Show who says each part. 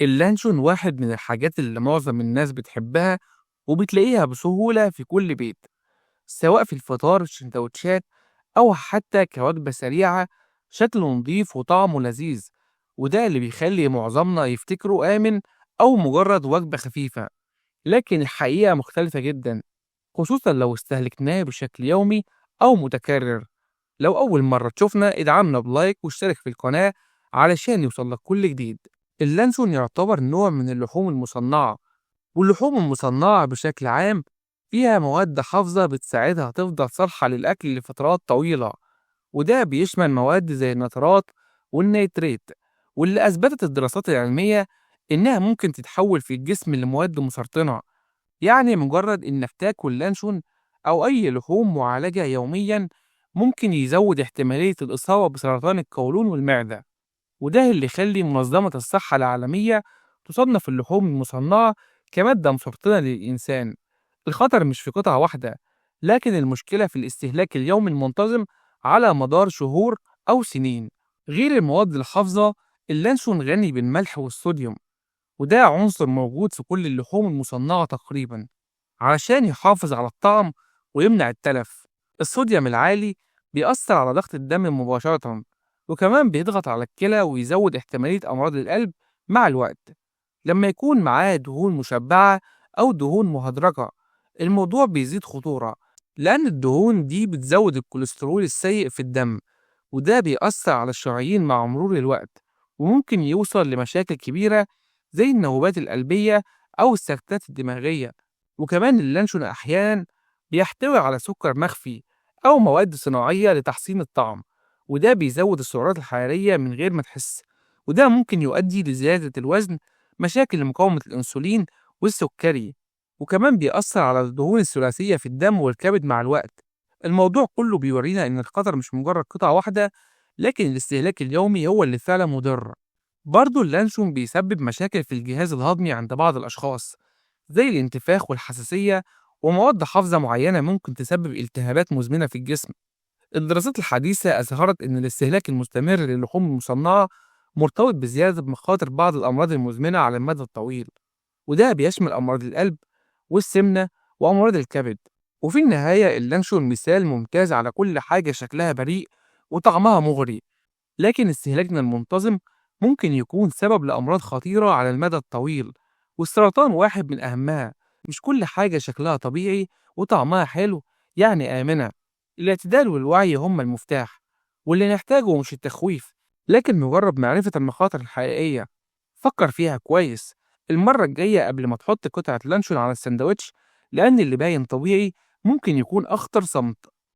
Speaker 1: اللانشون واحد من الحاجات اللي معظم الناس بتحبها وبتلاقيها بسهولة في كل بيت، سواء في الفطار، السندوتشات، أو حتى كوجبة سريعة. شكله نضيف وطعمه لذيذ، وده اللي بيخلي معظمنا يفتكره آمن أو مجرد وجبة خفيفة. لكن الحقيقة مختلفة جدا، خصوصا لو استهلكناه بشكل يومي أو متكرر. لو أول مرة تشوفنا ادعمنا ب like واشترك في القناة علشان يوصلك كل جديد. اللانشون يعتبر نوع من اللحوم المصنعة، واللحوم المصنعة بشكل عام فيها مواد حافظة بتساعدها تفضل صالحة للأكل لفترات طويلة، وده بيشمل مواد زي النترات والنيتريت، واللي أثبتت الدراسات العلمية إنها ممكن تتحول في الجسم لمواد مسرطنة. يعني مجرد إنك تاكل لانشون أو أي لحوم معالجة يوميا ممكن يزود احتمالية الإصابة بسرطان القولون والمعدة، وده اللي يخلي منظمة الصحة العالمية تصنف اللحوم المصنعة كمادة مسرطنة للإنسان. الخطر مش في قطعة واحدة، لكن المشكلة في الاستهلاك اليومي المنتظم على مدار شهور أو سنين. غير المواد الحافظة، اللانشون غني بالملح والصوديوم، وده عنصر موجود في كل اللحوم المصنعة تقريبا علشان يحافظ على الطعم ويمنع التلف. الصوديوم العالي بيأثر على ضغط الدم مباشرة، وكمان بيضغط على الكلى ويزود احتمالية أمراض القلب مع الوقت. لما يكون معاه دهون مشبعة أو دهون مهدرجة الموضوع بيزيد خطورة، لأن الدهون دي بتزود الكوليسترول السيء في الدم، وده بيأثر على الشرايين مع مرور الوقت، وممكن يوصل لمشاكل كبيرة زي النوبات القلبية أو السكتات الدماغية. وكمان اللانشون أحيانا بيحتوي على سكر مخفي أو مواد صناعية لتحسين الطعم، وده بيزود السعرات الحرارية من غير ما تحس، وده ممكن يؤدي لزيادة الوزن، مشاكل مقاومة الأنسولين والسكري، وكمان بيأثر على الدهون الثلاثية في الدم والكبد مع الوقت. الموضوع كله بيورينا إن الخطر مش مجرد قطعة واحدة، لكن الاستهلاك اليومي هو اللي فعلا مضر. برضه اللانشون بيسبب مشاكل في الجهاز الهضمي عند بعض الأشخاص، زي الانتفاخ والحساسية، ومواد حافظة معينة ممكن تسبب التهابات مزمنة في الجسم. الدراسات الحديثة أظهرت إن الاستهلاك المستمر للحوم المصنعة مرتبط بزيادة مخاطر بعض الأمراض المزمنة على المدى الطويل، وده بيشمل أمراض القلب والسمنة وأمراض الكبد. وفي النهاية اللانشون مثال ممتاز على كل حاجة شكلها بريء وطعمها مغري، لكن استهلاكنا المنتظم ممكن يكون سبب لأمراض خطيرة على المدى الطويل، والسرطان واحد من أهمها. مش كل حاجة شكلها طبيعي وطعمها حلو يعني آمنة. الاعتدال والوعي هما المفتاح، واللي نحتاجه مش التخويف، لكن مجرد معرفة المخاطر الحقيقية. فكر فيها كويس المرة الجاية قبل ما تحط قطعة لانشون على السندوتش، لأن اللي باين طبيعي ممكن يكون أخطر صمت.